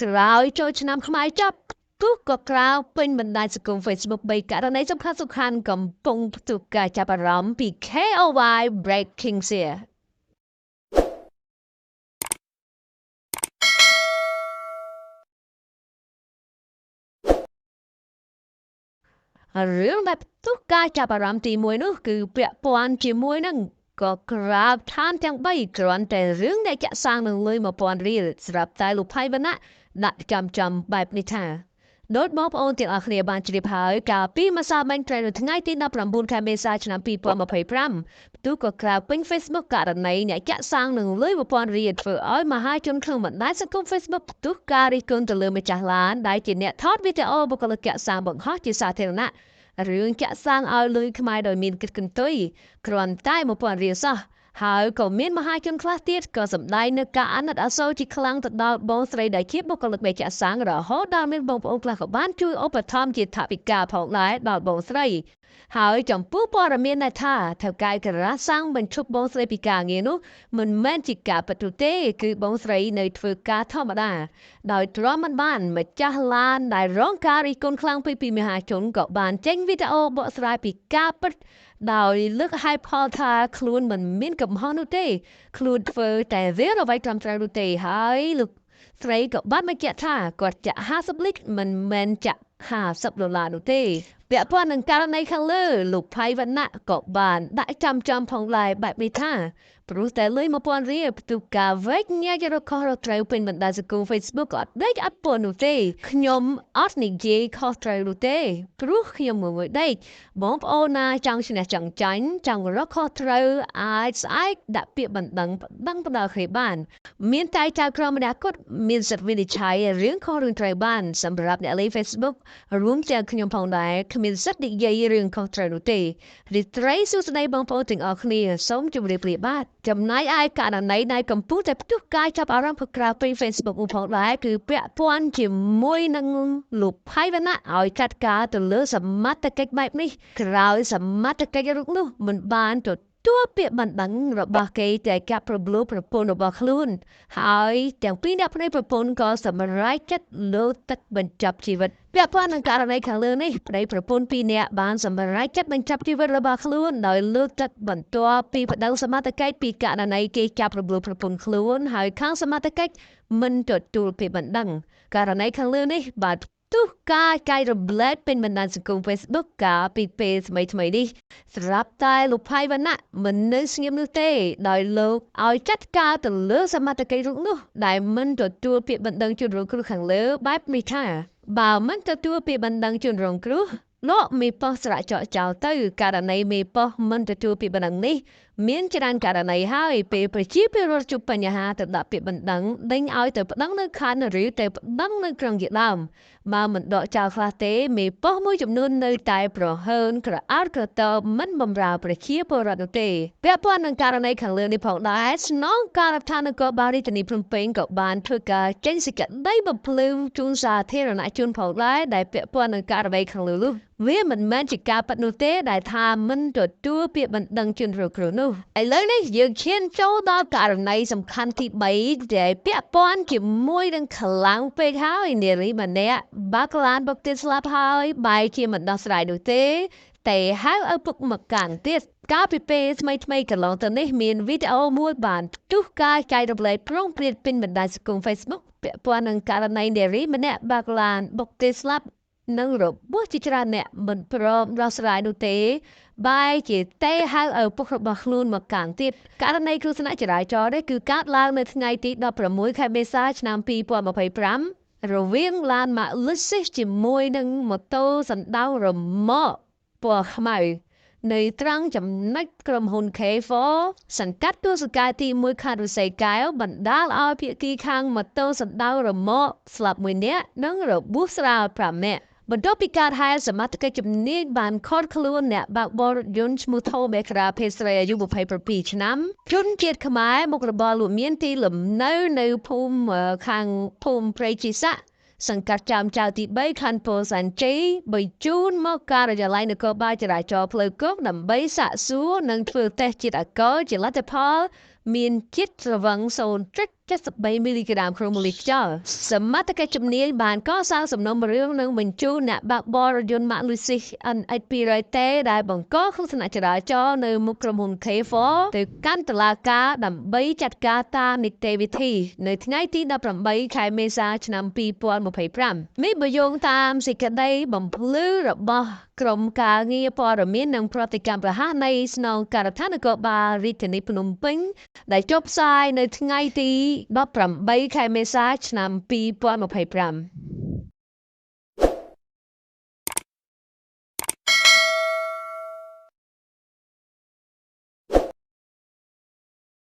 ក្រោយចូលឆ្នាំខ្មែរចប់ទោះក៏ក្រៅពេញបណ្ដាញសង្គម Facebook 3ករណីសំខាន់ៗកំពុងផ្ទុះការចាប់អារម្មណ៍ពី KOY Breaking Share រឿងដែលផ្ទុះការចាប់អារម្មណ៍ទី1នោះគឺពាក់ព័ន្ធជាមួយនឹងក៏ក្រាបឋានទាំង3គ្រាន់តែរឿងដែលចាក់សាំងនឹងលុយ1000រៀលស្រាប់តែលោកផៃវណ្ណៈដាក់ចំបែបនេះថាដោយបងប្អូនទាំងអស់គ្នាបានជ្រាបហើយកាលពីម្សិលមិញត្រូវនៅថ្ងៃទី19ខែមេសាឆ្នាំ2025ផ្ទុះក៏ក្រៅពេញ Facebook ករណីអ្នកចាក់សាំងនឹងលុយ1000រៀលធ្វើឲ្យមហាជនក្នុងបណ្ដាញសង្គម Facebook ផ្ទុះការរិះគន់ទៅលើម្ចាស់ឡានដែលជាអ្នកថតវីដេអូបុគ្គលិកចាក់សាំងបង្ហោះជាសាធារណៈរឿងចាក់សាំងឲ្យលុយខ្មែរដោយមានគិតកន្ទុយគ្រាន់តែ1000រៀលសោះហើយក៏មានមហាជនខ្លះទៀតក៏សម្ដែងនៅការអាណិតអាសូរជាខ្លាំងទៅដល់បងស្រីដែលជាបុគ្គលិកមេចាក់សាំងរហូតដល់មានបងប្អូនខ្លះក៏បានជួយឧបត្ថម្ភជាថវិកាផងដែរដល់បងស្រីហើយចំពោះព័ត៌មានដែលថាថៅកែក្រាសាំងបញ្ឈប់បងស្រីពីការងារនោះមិនមែនជាការពិតនោះទេគឺបងស្រីនៅធ្វើការធម្មតាដោយទ្រាំមិនបានម្ចាស់ឡានដែលរងការរិះគន់ខ្លាំងពីមហាជនក៏បានចេញវីដេអូបកស្រាយពីការពិតដោយលើកហេតុផលថាខ្លួនមិនមានកំហុសនោះទេខ្លួនធ្វើតែរឿងអ្វីត្រឹមត្រូវនោះទេហើយលោកស្រីក៏បានបញ្ជាក់ថាគាត់ចាក់50លីត្រមិនមែនចាក់50ដុល្លារនោះទេពាក់ព័ន្ធនឹងករណីខាងលើលោកផៃវណ្ណៈក៏បានដាក់ចំផងដែរបែបនេះថាព្រោះតែលុយ1000រៀលផ្ទុះការវែកញែករកខុសរកត្រូវពេញបណ្ដាញសង្គម Facebook ក៏អត់ដេកអត់ពន់នោះទេខ្ញុំអត់និយាយខុសត្រូវនោះទេព្រោះខ្ញុំមួយដេកបងប្អូនណាចង់ឈ្នះចង់ចាញ់ចង់រកខុសត្រូវអាចស្អែកដាក់ពាក្យបណ្ដឹងផ្ដល់គ្នាបានមានតែចៅក្រមម្នាក់គត់មានសិទ្ធិវិនិច្ឆ័យរឿងខុសរឿងត្រូវបានសម្រាប់អ្នកលេង Facebook រួមទាំងខ្ញុំផងដែរគ្មានសិទ្ធិនិយាយរឿងខុសត្រូវនោះទេរីត្រីសួស្តីបងប្អូនទាំងអស់គ្នាសូមជម្រាបលាបាទចំណែកឯករណីដែលកំពុងតែផ្ទុះការចាប់អារម្មណ៍ក្រៅពី Facebook ផងដែរគឺពាក់ព័ន្ធជាមួយនឹងលោកផៃវណ្ណៈឲ្យចាត់ការទៅលើសមត្ថកិច្ចបែបនេះក្រោយសមត្ថកិច្ចរូបនោះមិនបានទទួលពាក្យបណ្ដឹងរបស់គេតែកាប់ប្រប្លូប្រពន្ធរបស់ខ្លួនហើយទាំងពីរអ្នកប្តីប្រពន្ធក៏សម្រេចចិត្តលើកទឹកបញ្ចប់ជីវិតពាក់ព័ន្ធនឹងករណីខាងលើនេះប្តីប្រពន្ធពីរនាក់បានសម្រេចចិត្តបញ្ចប់ជីវិតរបស់ខ្លួនដោយលើកទឹកបន្ទាប់ពីប្តឹងសមត្ថកិច្ចពីករណីគេចាប់ប្រប្លូប្រពន្ធខ្លួនហើយខាងសមត្ថកិច្ចមិនទទួលពាក្យបណ្ដឹងករណីខាងលើនេះបានផ្ទុះការចែករំលែកពេញបណ្ដាញសង្គម Facebook កាលពីពេលថ្មីៗនេះស្រាប់តែលោកផៃវណ្ណៈមិននៅស្ងៀមនោះទេដោយលោកឲ្យចាត់ការទៅលើសមត្ថកិច្ចរូបនោះដែលមិនទទួលពាក្យបណ្ដឹងជនរងគ្រោះខាងលើបែបនេះថាបើមិនទទួលពាក្យបណ្ដឹងជនរងគ្រោះលោកមេប៉ុស្តិ៍ស្រៈចកចោលទៅករណីមេប៉ុស្តិ៍មិនទទួលពាក្យបណ្ដឹងនេះមានច្រើនករណីហើយពេលប្រជាពលរដ្ឋជួបបញ្ហាទៅដាក់ពាក្យបណ្ដឹងដេញឲ្យទៅប្តឹងនៅខណ្ឌឬទៅប្តឹងនៅក្រុងជាដើមបើមិនដកចោលខ្លះទេមេប៉ុស្តិ៍មួយចំនួននៅតែប្រហើនក្រអៅក្រតបមិនបម្រើប្រជាពលរដ្ឋនោះទេពាក់ព័ន្ធនឹងករណីខាងលើនេះផងដែរស្នងការដ្ឋាននគរបាលរាជធានីភ្នំពេញក៏បានធ្វើការចេញសេចក្តីបំភ្លឺជូនសាធារណជនផងដែរដែលពាក់ព័ន្ធនឹងករណីខាងលើនោះវាមិនមែនជាការពិតនោះទេដែលថាមិនទទួលពាក្យបណ្ដឹងជនរងគ្រោះនោះឥឡូវនេះយើងឈានចូលដល់ករណីសំខាន់ទី3ដែលពាក់ព័ន្ធជាមួយនឹងខ្លាំងពេកហើយនារីម្នាក់បាក់ឡានបុកទៀតស្លាប់ហើយបែរជាមិនដោះស្រាយនោះទេតែហៅឪពុកមកកាន់ទៀតកាលពីពេលថ្មីៗកន្លងទៅនេះមានវីដេអូមួយបានផ្ទុះការចែករំលែកព្រោងព្រាតពេញបណ្ដាញសង្គម Facebook ពាក់ព័ន្ធនឹងករណីនារីម្នាក់បាក់ឡានបុកទៀតស្លាប់និងរបួសជាច្រើនអ្នកមិនព្រមដោះស្រាយនោះទេបែរជាទេហៅឪពុករបស់ខ្លួនមកកាន់ទៀតករណីគ្រោះថ្នាក់ចរាចរណ៍នេះគឺកើតឡើងនៅថ្ងៃទី16ខែមេសាឆ្នាំ2025រវាងឡានម៉ាក Lexus ជាមួយនឹងម៉ូតូសណ្ដោងរមាក់ពណ៌ខ្មៅនៅត្រង់ចំណុចក្រុមហ៊ុន K4 សង្កាត់ទួលសង្កែទី1ខណ្ឌឫស្សីកែវបណ្ដាលឲ្យភាគីខាងម៉ូតូសណ្ដោងរមាក់ស្លាប់1នាក់និងរបួសស្រាល5នាក់បន្ទាប់ពីការហែសមត្ថកិច្ចជំនាញបានឃាត់ខ្លួនអ្នកបើកបររថយន្តឈ្មោះថូមេក្រាភេទស្រីអាយុ27ឆ្នាំជនជាតិខ្មែរមុខរបរលក់មានទីលំនៅនៅភូមិខាងភូមិព្រៃជីស័កសង្កាត់ចាមចៅទី3ខណ្ឌពោធិ៍សែនជ័យបញ្ជូនមកការិយាល័យនគរបាលចរាចរណ៍ផ្លូវគោកដើម្បីសាកសួរនិងធ្វើតេស្តជាតិអាល់កុលជាលទ្ធផលមានជាតិស្រវឹង 73មីលីក្រាមក្នុង1លីត្រខ្យល់។ សមត្ថកិច្ចជំនាញបានកសាងសំណុំរឿងនិងបញ្ជូនអ្នកបើកបររថយន្តម៉ាក Lexus NX 200T ដែលបង្កគ្រោះថ្នាក់ចរាចរណ៍នៅមុខក្រុមហ៊ុន K4 ទៅកាន់តុលាការដើម្បីចាត់ការតាមនីតិវិធីនៅថ្ងៃទី18ខែមេសាឆ្នាំ2025នេះ។ បើយោងតាមសេចក្តីបំភ្លឺរបស់ក្រុមការងារព័ត៌មាននិងប្រតិកម្មរហ័សនៃស្នងការដ្ឋាននគរបាលរាជធានីភ្នំពេញ ដែលចុះផ្សាយនៅថ្ងៃទី18ខែមេសាឆ្នាំ2025។